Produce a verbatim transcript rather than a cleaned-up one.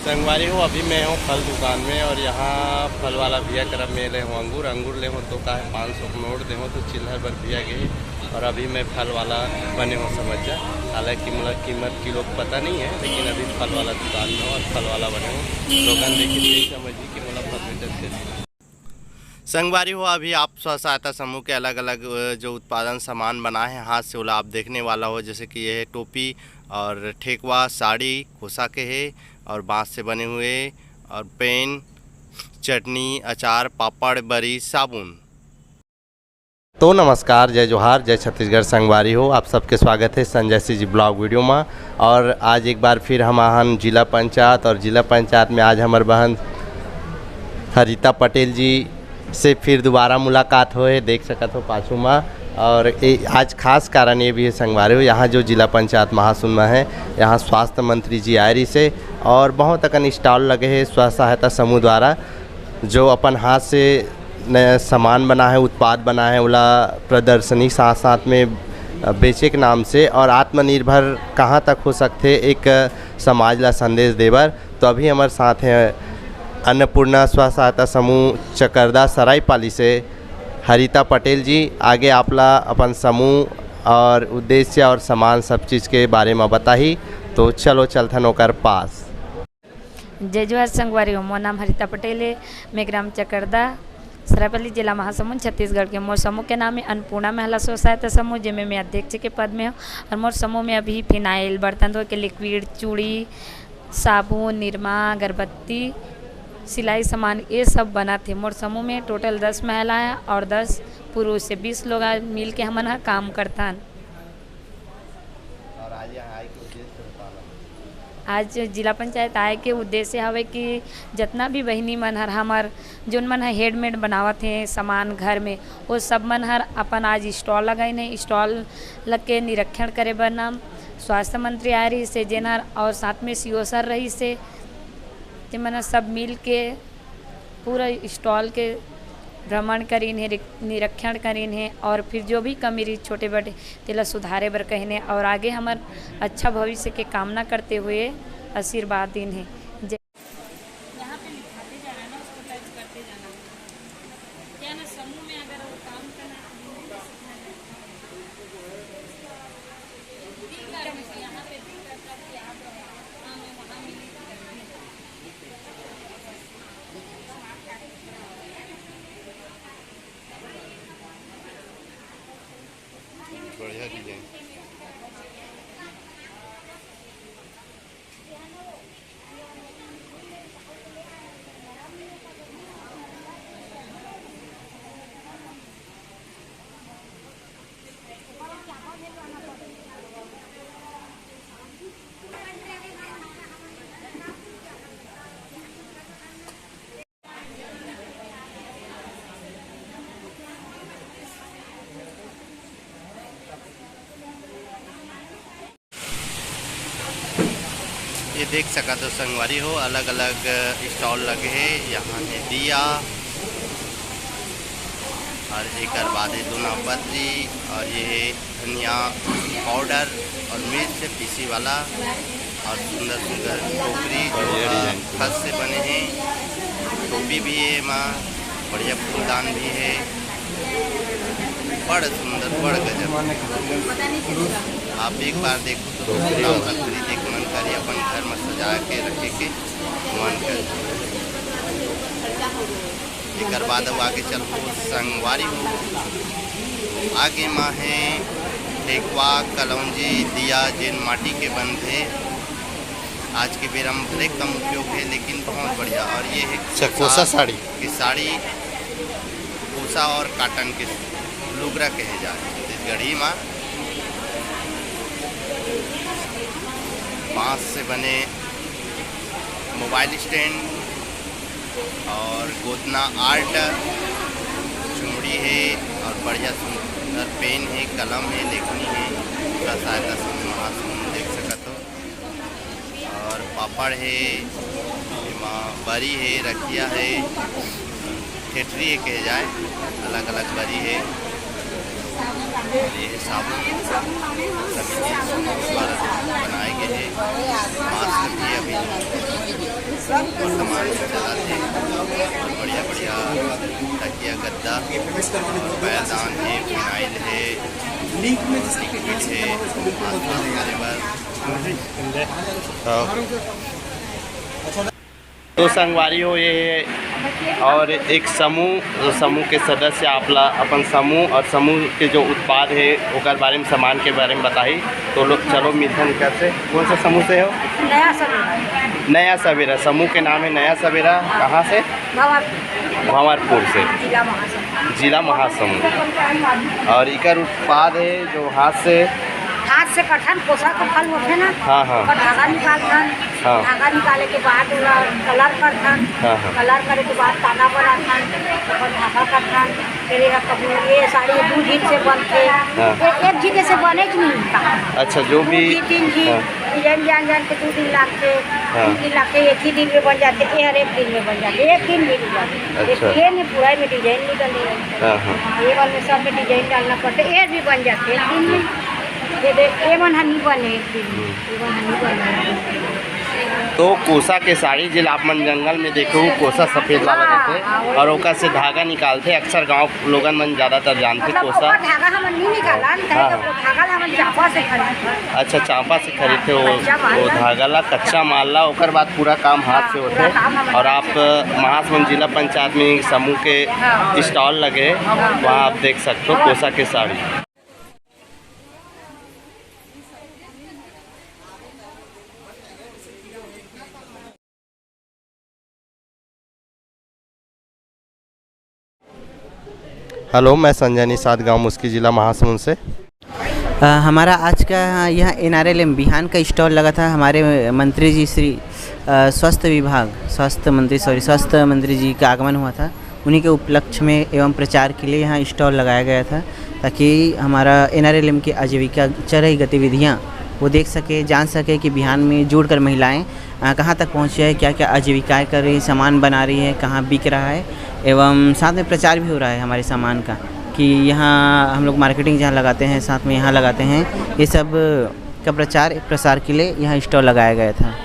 संगवारी हो, अभी मैं हूँ फल दुकान में और यहाँ फल वाला भैया करा मैं ले हूँ अंगूर। अंगूर ले हूँ तो का है, पाँच सौ के नोट दे हूँ तो चिल्हर बर भैया गए। और अभी मैं फल वाला बने हूँ, समझ जा। हालांकि मोला कीमत किलो के पता नहीं है, लेकिन अभी फल वाला दुकान में हूँ और फल वाला बने हूँ। लोगन देखी तो यही समझी कि मोला फल बेचत के। संगवारी हो, अभी आप स्व सहायता समूह के अलग-अलग, अ, जो उत्पादन सामान बना है हाथ से, ओला आप देखने वाला हो, जैसे कि ये है टोपी और ठेकवा, साड़ी, खोसा के है और बांस से बने हुए, और पेन, चटनी, अचार, पापड़, बरी, साबुन। तो नमस्कार, जय जोहार, जय छत्तीसगढ़ संगवारी हो, आप सबके स्वागत है संजय सी जी ब्लॉग वीडियो में। और आज एक बार फिर हम आहन जिला पंचायत, और जिला पंचायत में आज हमर बहन हरिता पटेल जी से फिर दोबारा मुलाकात होए, देख सकत हो पाछू मा। और ए, आज खास कारण ये भी है संगवारी हो, यहाँ जो जिला पंचायत महासुन में है, यहाँ स्वास्थ्य मंत्री जी आए रहिस हे और बहुत अकन स्टॉल लगे हे स्व सहायता समूह द्वारा, जो अपन हाथ से नया सामान बना है, उत्पाद बना है, ओला प्रदर्शनी साथ साथ में, अ, बेचे के नाम से और आत्मनिर्भर कहाँ तक हो सकथे, एक समाज ला संदेश देबर। तो अभी हमर साथ है अन्नपूर्णा स्व सहायता समूह चकरदा सरायपाली से हरिता पटेल जी। आगे आपला अपन समूह और उद्देश्य और सामान सब चीज के बारे में बताही। तो चलो चलथन ओकर पास। जय जोहार संगवारी हो, मोर नाम हरिता पटेल है। मैं ग्राम चकरदा, सरायपाली, जिला महासमुंद, छत्तीसगढ़ के। मोर समूह के नाम है अन्नपूर्णा महिला स्व सहायता समूह, जेमे मैं अध्यक्ष के पद में हूँ। और मोर समूह में अभी फिनाइल, बर्तन धोए के लिक्विड, चूड़ी, साबुन, निरमा, अगरबत्ती, सिलाई सामान, ये सब बनत हे। मोर समूह में टोटल दस महिला है और दस पुरुष है, बीस लोग आज मिल के हमन ह काम करथन। और आज यहाँ आए के उद्देश्य बताना। आज जिला पंचायत आए के उद्देश्य हवे कि जतना भी बहिनी मन हर हमर, जोन मन ह हेडमेड बनावत हे सामान घर में, वो सब मन हर अपन आज स्टॉल लगाइन हे। स्टॉल लग के निरीक्षण करे बर नाम स्वास्थ्य मंत्री आए रहिस हे, जेन हर और साथ में सीओ सर रहिस हे, ते मन ह सब मिल के पूरा स्टॉल के भ्रमण करिन हे, रिक-, निरीक्षण करिन हे और फिर जो भी कमी रही छोटे बड़े, तेला सुधारे बर कहिन हे और आगे हमर अच्छा भविष्य के कामना करते हुए आशीर्वाद दिन हे। जय। यहाँ पे लिखाते जाना ना, उसको टच करते जाना। क्या ना, समूह में अगर वो काम करना है तो हिंदी में सीखना है। हिंदी का यहाँ पे दिक्कत था कि आप, हाँ, मैं वहाँ मिली थी। बढ़िया डिजाइन। ये देख सकत हो संगवारी हो, अलग-अलग स्टॉल लगे हे। यहाँ हे दिया और एकर बाद हे दोना पतरी और ये हे धनिया पाउडर और मिर्च पीसी वाला और सुंदर सुंदर टोकरी जो, बढ़िया अ, डिजाइन। खस से बने हे। टोपी भी हे एमा, बढ़िया फूलदान भी हे, बड़ सुंदर, बड़ गजब। आप एक बार देखो तो टोकरी। आप खरीदे के मन करी, अपन घर में सजा के रखे के मन करी। एकर बाद अब आगे चलबो संगवारी हो, आगे मा हे ठेकवा, कलौंजी, दिया, जेन माटी के बनथे। आज के बेरा में भले कम उपयोग हे, लेकिन बहुत बढ़िया। और ये हे अच्छा, कोसा कोसा साड़ी। की साड़ी, कोसा और कॉटन के लुगरा कहे जाए छत्तीसगढ़ी मा। बांस से बने मोबाइल स्टैंड और गोदना आर्ट, चूड़ी हे और बढ़िया सुंदर पेन हे, कलम हे, लेखनी हे, पूरा सहायता समूह महासमूह देख सकत हो। और पापड़ हे, एमा बरी हे, रखिया हे, ठेठरी हे कहे जाए, अलग-अलग बरी हे। और ये हे साबुन, सभी चीज समूह द्वारा बनाए गए हे। मास्क भी अभी और सामान सब चलाथे, बढ़िया बढ़िया तकिया गद्दा, पैरदान हे, फिनाइल हे, लिक्विड हे, हाथ साफ करे बर। हाँ। तो संगवारी हो, ये और एक समूह, समूह के सदस्य आप ला अपन समूह और समूह के जो उत्पाद हे ओकर बारे में, सामान के बारे में बताही। तो लो, चलो मिलथन इनकर से। कौन सा समूह से हो? नया सवेरा। नया सवेरा, समूह के नाम है नया सवेरा। कहाँ से? भंवरपुर। भंवरपुर से। जिला महासमुंद। जिला महासमुंद। और इकर उत्पाद है जो हाथ से हाथ से करथन, कोसा के फल होथे ना, हाँ, हाँ। ओकर धागा निकालथन। हाँ। धागा निकाले के बाद ओला कलर करथन। हाँ, हाँ। कलर करे के बाद तागा बनाथन, ओकर धागा करथन। फिर एला कभू ये साड़ी दू झीन से बनथे। हाँ। ए-, एक झीन से बने च नहीं पाए। अच्छा, जो दू भी झीन, तीन झीन, हाँ। डिजाइन जान जान के दू दिन लागथे, हाँ। तीन दिन लागथे, एक ही दिन में बन जाथे, ये हर एक दिन में बन जाथे, एक दिन में नहीं बनथे। अच्छा। ये नहीं पूरा में डिजाइन नहीं बने। हाँ, हाँ। ये वाले में सब में डिजाइन डालना पड़ता है, ये भी बन जाते हैं एक दिन में। ये देख, ये मन ह नहीं बने एक दिन में, ये मन ह नहीं बने। तो कोसा के साड़ी जेला आप मन जंगल में देखे हो, कोसा सफेद ला हाँ, लगथे हाँ, वही। और ओकर से धागा निकालथे। अक्सर गांव लोगन मन ज्यादातर जानथे मतलब कोसा। ओकर धागा हमन नहीं निकालन, काहे हाँ, कि हाँ। वो धागा ला हमन चांपा से खरीदथन। अच्छा, चांपा से खरीदथे वो, कच्चा माल वो ला। धागा ला, कच्चा माल ला, ओकर बाद पूरा काम हाथ हाँ, से होथे। पूरा काम हमन और हाथ आप से। महासमुंद जिला पंचायत में एक समूह के हाँ। स्टॉल लगे, हाँ। वहाँ आप देख सकते हो कोसा के साड़ी। हेलो, मैं संजय निषाद, गांव मुस्की, जिला महासमुंद से। अ, हमारा आज का यह एन आर एल एम बिहान का स्टॉल लगा था। हमारे मंत्री जी श्री, अ, स्वास्थ्य विभाग, स्वास्थ्य मंत्री, सॉरी, स्वास्थ्य मंत्री जी का आगमन हुआ था। उन्हीं के उपलक्ष्य में एवं प्रचार के लिए यहाँ स्टॉल लगाया गया था, ताकि हमारा एन आर एल एम की आजीविका, चरई गतिविधियाँ वो देख सके, जान सके कि बिहान में जुड़कर महिलाएं, अ, कहाँ तक पहुँची है, क्या-क्या आजीविकाएं कर रही हैं, सामान बना रही है, कहाँ बिक रहा है, एवं साथ में प्रचार भी हो रहा है हमारे सामान का, कि यहाँ हम लोग मार्केटिंग जहाँ लगाते हैं, साथ में यहाँ लगाते हैं। ये सब का प्रचार प्रसार के लिए यहाँ स्टॉल लगाया गया था।